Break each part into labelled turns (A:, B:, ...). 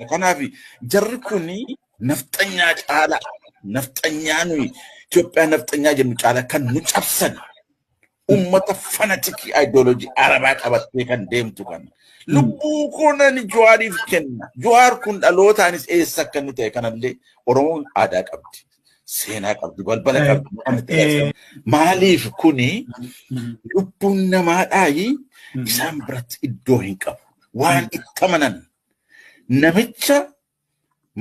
A: Kanaaf jarri kun nafxanyaa caala, nafxanyaa nuyi Itoophiyaa nafxanyaa jennu caala kan nu cabsan ummata fanatic ideology Arabaa qabattee kan deemtu kana. Lubbuu koo nani Jawaariif kenna. Jawaar kun dhalootaanis eessa akka inni ta'e kanallee Oromoon aadaa qabdi. Seenaa qabdi, balbala qabdi. Maaliif kuni lubbuun namaadhaayi isaan biratti iddoo hin qabu. Waan itti amanan namicha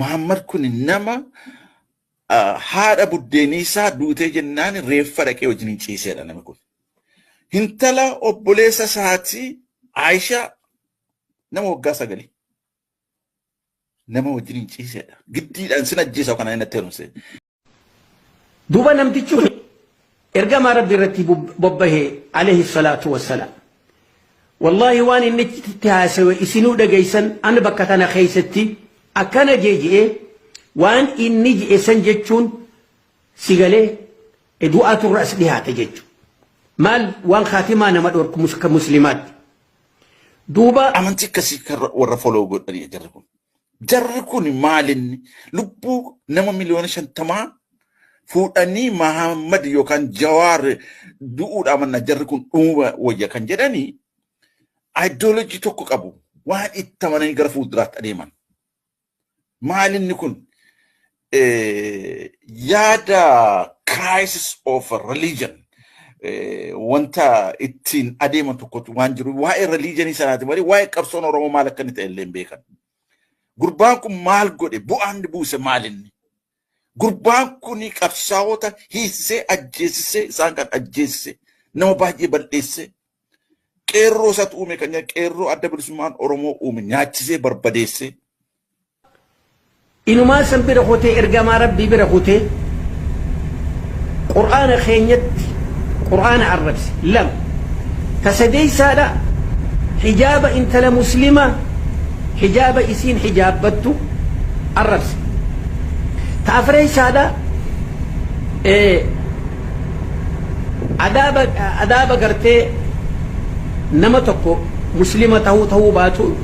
A: Muhammad kun nama haadha buddeenii isaa duutee jennaan reeffa dhaqee wajjin hin ciiseedha namni kun. Hintala obboleessa isaatii Aayishaa nama waggaa 9 nama wajjin hin ciiseedha. Giddiidhaan sin ajjeesa kana inni natti heerumse.
B: Duuba namtichi kun ergamaa Rabbi irratti bobbahee alayhi salaatu wassalaam. Wallaahi waan inni itti haasawe isinuu dhageessan, an bakka tana keessatti akkana jee je'ee waan inni je'e san jechuun si galee du'aatu irra as dhihaate jechuudha. Maal waan kaatimaa nama dhorku muslimaatti. Duuba
A: Amantii akkasii kan warra follow godhanii jarri kun. Jarri kun maalinni lubbuu nama miliyoona 50 fuudhanii Mahammad yookaan Jawaar du'uudha amanna, jarri kun dhumuu wayya kan jedhanii ideology tokko qabu, waan itti amananii gara fuulduraatti adeeman. Maalinni kun yaada crisis of religion wanta ittiin adeeman tokkotu waan jiru, waa'ee religionii sanaati malee waa'ee qabsoon Oromoo maal akka inni ta'e illee hin beekan. Gurbaan kun maal godhe? Bu'aan inni buuse maalinni? Gurbaan kun qabsaa'ota hiisisee, ajjeesisee, isaan kan ajjeesise, nama baay'ee bal'eessee, qeerroo isatu uume kan jedhan, qeerroo Adda Bilisummaan Oromoo uume nyaachisee barbadeessee.
B: Inumaa san bira kutee, ergamaa Rabbii bira kutee, Qur'aana keenyatti Qur'aana arrabse. Lama ta sadeeysaadha, hijaaba intala muslimaa, hijaaba isiin hijaabbattu arrabse. Ta afreeysaadha, adaaba gartee nama tokko muslima tahuu tahuu baatu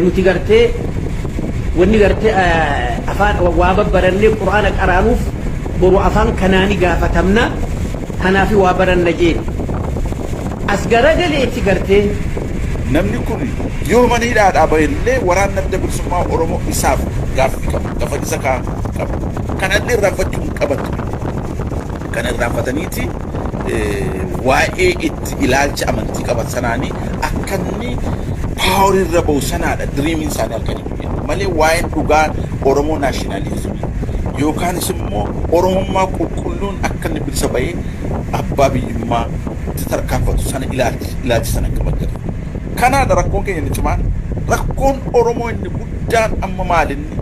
B: nuti gartee wanni gartee afaan waa babbarannee Qur'aana qaraanuuf boru afaan kanaani gaafatamna, kanaafi waa baranna jeen as garagaleetti gartee.
A: Namni kun yoo mana hidhaadhaa bahe illee waraanni Adda Bilisummaa Oromoo isaaf gaaffii qaba. Lafa isa kaa'an qaba. Kanallee irraanfachuu hin qaban ture. Kana irraanfataniiti waa'ee itti ilaalcha amantii qaban sanaanii akka inni power irra bahu sanaadha dreamiin isaanii halkanii guyyaa. Malee waa'een dhugaa Oromoo nationalismii yookaanis immoo Oromummaa qulqulluun akka inni bilisa bahee abbaa biyyummaa itti tarkaanfatu sana ilaalcha sana qaban jiru. Kanaadha rakkoon keenya inni cimaan. Rakkoon Oromoo inni guddaan amma maalinni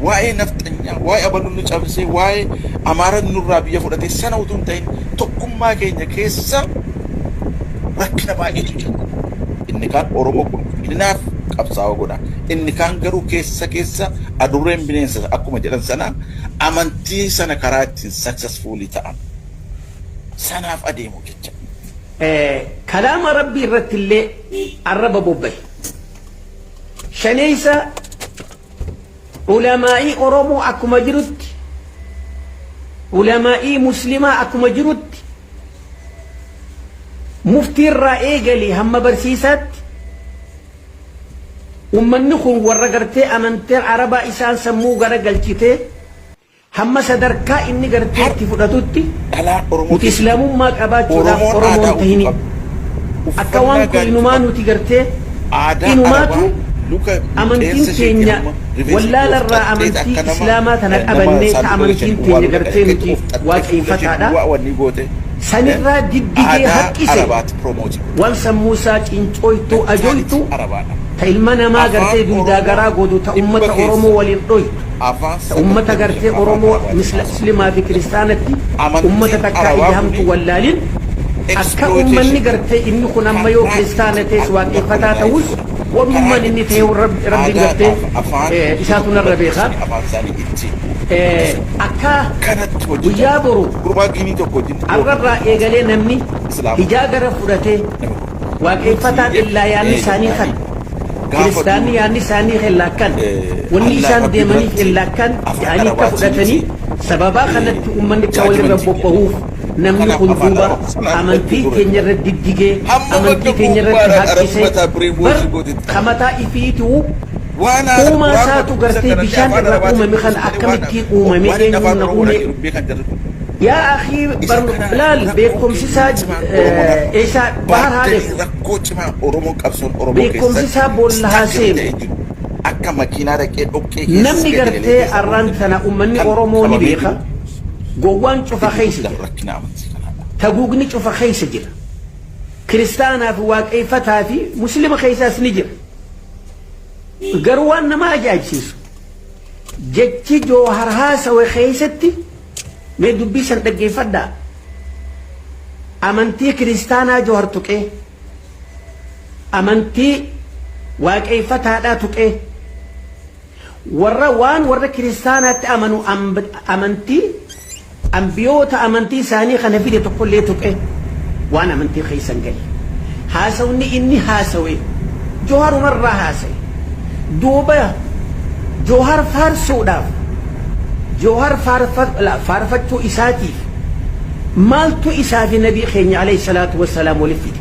A: waa'ee nafxanyaa, waa'ee abaluu nu cabsee, waa'ee Amaara nurraa biyya fudhatee sana utuu hin ta'in tokkummaa keenya keessa rakkina baay'eetu jira. Inni kaan Oromoo qulqullinaaf qabsaa'oo godha. Inni kaan garuu keessa keessa adurreen bineensa akkuma jedhan sana amantii sana karaa ittiin successfully ta'an sanaaf adeemu jecha.
B: Kalaama Rabbii irratti illee arraba bobbahe. Shaneessa, ulamaa'ii Oromoo akkuma jirutti, ulamaa'ii muslimaa akkuma jirutti, muftii irraa eegalii hamma barsiisaatti, ummanni kun warra gartee amanteen Arabaa isaan sammuu gara galchitee hamma sadarkaa inni gartee itti fudhatutti
A: Dhalaan Oromoo
B: nuti
A: keessatti
B: islaamummaa qabaachuudhaaf
A: Oromoon aadaa
B: Oromoon
A: utuu
B: tahini
A: qabdu,
B: akka waan
A: uffannaa
B: kun
A: gaarii
B: inumaa
A: qabdu,
B: nuti gartee
A: aadaa
B: inumaatu
A: Arabaa luka
B: amantiin
A: qeensa isheetii
B: teenya
A: hamma rifeensa ishee of
B: wallaalarraa
A: xaxxeet
B: amantii
A: akka nama
B: islaamaa tana
A: nama
B: qabannee ta
A: saanduqa
B: amantiin
A: galchanii
B: teenya
A: owwaaluu
B: gartee
A: dhaqan
B: nuti
A: of xaxxee fuula ishee
B: waaqeeffataadha
A: duwwaa wanni goote
B: sanirraa diddigee
A: aadaa
B: haqqise
A: Arabaatti promote godhe.
B: Waan sammuu isaa cincooytuu
A: Mentality
B: ajoytu
A: Arabaadha.
B: ta ilma namaa
A: Afaan
B: gartee duydaa
A: Oromoo
B: garaa godhu, ta
A: dhibba
B: ummata
A: keessa
B: Oromoo waliin dhoytu,
A: afaan
B: ta ummata
A: 95
B: gartee
A: afaan
B: Oromoo
A: Arabaatiin haasa'u.
B: muslimaa fi kiristaanatti ummata
A: Amantiin
B: takkaa
A: Arabaa
B: ija hamtuu
A: kuni
B: wallaalin akka ummanni
A: exploitation
B: gartee inni kun amma yoo
A: karaa
B: kiristaana
A: itti
B: ta'es
A: addunyaa
B: waaqeffataa
A: colonize
B: ta'us
A: godhan, karaa
B: wanummaan inni
A: itti
B: ta'e Rabbiin gartee
A: aadaadhaaf afaan
B: isaatu narra beeka.
A: balleessanii afaan isaanii itti guddisan.
B: Akka
A: Kanatti hojjechaa
B: guyyaa
A: jiru.
B: boru
A: Gurbaa Giinii tokko wajjin dhiyoo
B: arrarraa
A: kana
B: eegalee namni
A: Islaama
B: hijaa gara fudhatee
A: nama kun.
B: waaqeffataan
A: Nuti
B: illaa yaanni isaanii
A: jennaani
B: kana.
A: Gaafa
B: Kiristaanni
A: dur
B: yaadni isaanii hellaakkan wanni
A: Allah
B: isaan
A: Rabbi
B: deemaniif
A: biratti
B: hellaakkan
A: afaan
B: jedhanii akka fudhatanii
A: Arabaatiiniti
B: sababaa kanatti uummanni akka walirra
A: jaajimantii
B: bobba'uuf namni
A: Kanaaf
B: kun
A: afaan
B: duuba
A: Arabaa sana
B: amantii
A: dura
B: keenya irra diddigee
A: hamma
B: amantii
A: bakka
B: keenya irratti
A: gubbaadhaan
B: haqqisee
A: arabummataa
B: bar
A: bireen gootitti
B: kamataa ifiituu
A: waan
B: uumaa
A: waan
B: isaatu
A: dubbisan
B: gartee
A: kanallee
B: bishaan
A: afaan
B: irraa
A: Arabaatiin
B: uumame kana
A: dubbisan malee
B: akkamittiin uumame
A: waan inni
B: eenyuun
A: afaan
B: na
A: Oromoodhaan
B: uume
A: jedhu beekan jarri kun.
B: Yaa akii
A: Isa kana
B: laal
A: rakkoo
B: beekumsi isaa
A: keenya cimaa Oromoon har'a
B: eessaa bahar haa
A: baatanii
B: deemu
A: rakkoo cimaa Oromoon qabsoon Oromoo
B: beekumsi
A: keessatti
B: isaa boolla haa
A: istaakii
B: seenu
A: ta'ee jiru. Akka makiinaa dhaqee dhoqqee keessa
B: namni
A: gadi galee
B: gartee
A: keessa
B: arraan
A: oofu
B: tana ummanni
A: kan
B: Oromoo ni
A: qabamee
B: beeka
A: jiru
B: gowwaan cufa
A: inni
B: keessa
A: guddaan
B: jira
A: rakkina amantii kanaadha.
B: taguugni cufa keessa jira kiristaanaa fi waaqeeffataa fi muslima keessaas ni jira garuu waan nama ajaa'ibsiisu jechi Joohar haasawe keessatti mee dubbii san dhaggeeffadhaa amantii kiristaanaa Joohar tuqee amantii waaqeeffataadhaa tuqee warra waan warra kiristaanaatti amanu amantii ambiyoota amantii isaanii kana fide tokkollee tuqee waan amantii keessan gale haasawni inni haasawe Jooharumarraa haasawe duuba Joohar faarsuudhaaf Joohar faarfachuu isaatiif maaltu isaa fi nabii keenya alayhi salaatu wassalaam waliif fide?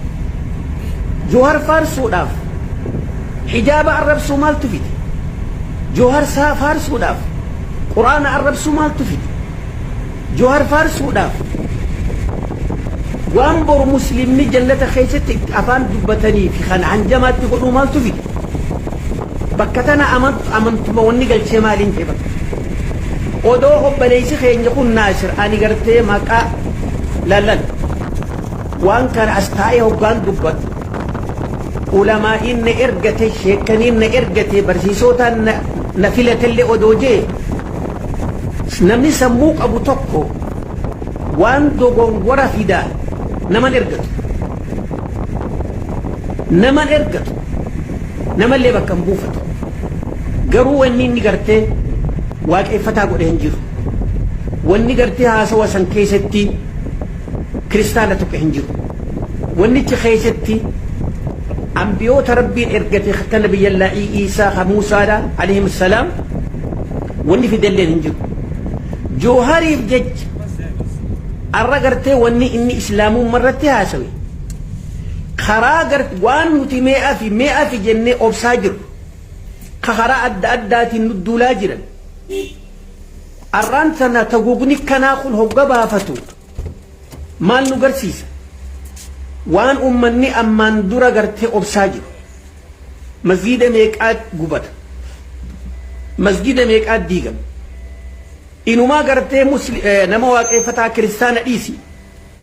B: Joohar faarsuudhaaf hijaaba arrabsuu maaltu fide? Joohar faarsuudhaaf quraana arrabsuu maaltu fide? Joohar faarsuudhaaf waan boru muslimni jannata keessatti itti afaan dubbatanii fi kan hanjamaatti godhuu maaltu fide? Bakka tana amantuma wanni galchee maaliin jee bakka odoo obboleessi keenya kun Naasir ani gartee maqaa lallal waan kana as taa'ee hoggaan dubbatu ulamaa'iin na ergate sheekaniin na ergate barsiisotaan na filatellee odoo jee namni sammuu qabu tokko waan dogongora fidaa naman ergatu naman ergatu namallee bakka hin buufatu garuu wanni inni gartee waaqeffataa godhe hin jiru wanni gartee haasawa san keessatti kiristaana tokko hin jiru wannichi keessatti ambiyoota rabbiin ergate akka nabiyyallaahi Iisaa ka Muusaadha alayhim salaam wanni fidelleen hin jiru Joohariif jecha arra gartee wanni inni islaamummaa irratti haasawe karaa waan nuti mee'aa fi mee'aa fi jennee obsaa jirru ka karaa adda addaatiin nu duulaa jiran arraan tana taguugni kanaa kun hogga baafatu maal nu garsiisa waan ummanni ammaan dura gartee obsaa jiru masgiida meeqaa gubata masgiida meeqaa diigama inumaa gartee nama waaqeffataa kiristaana dhiisi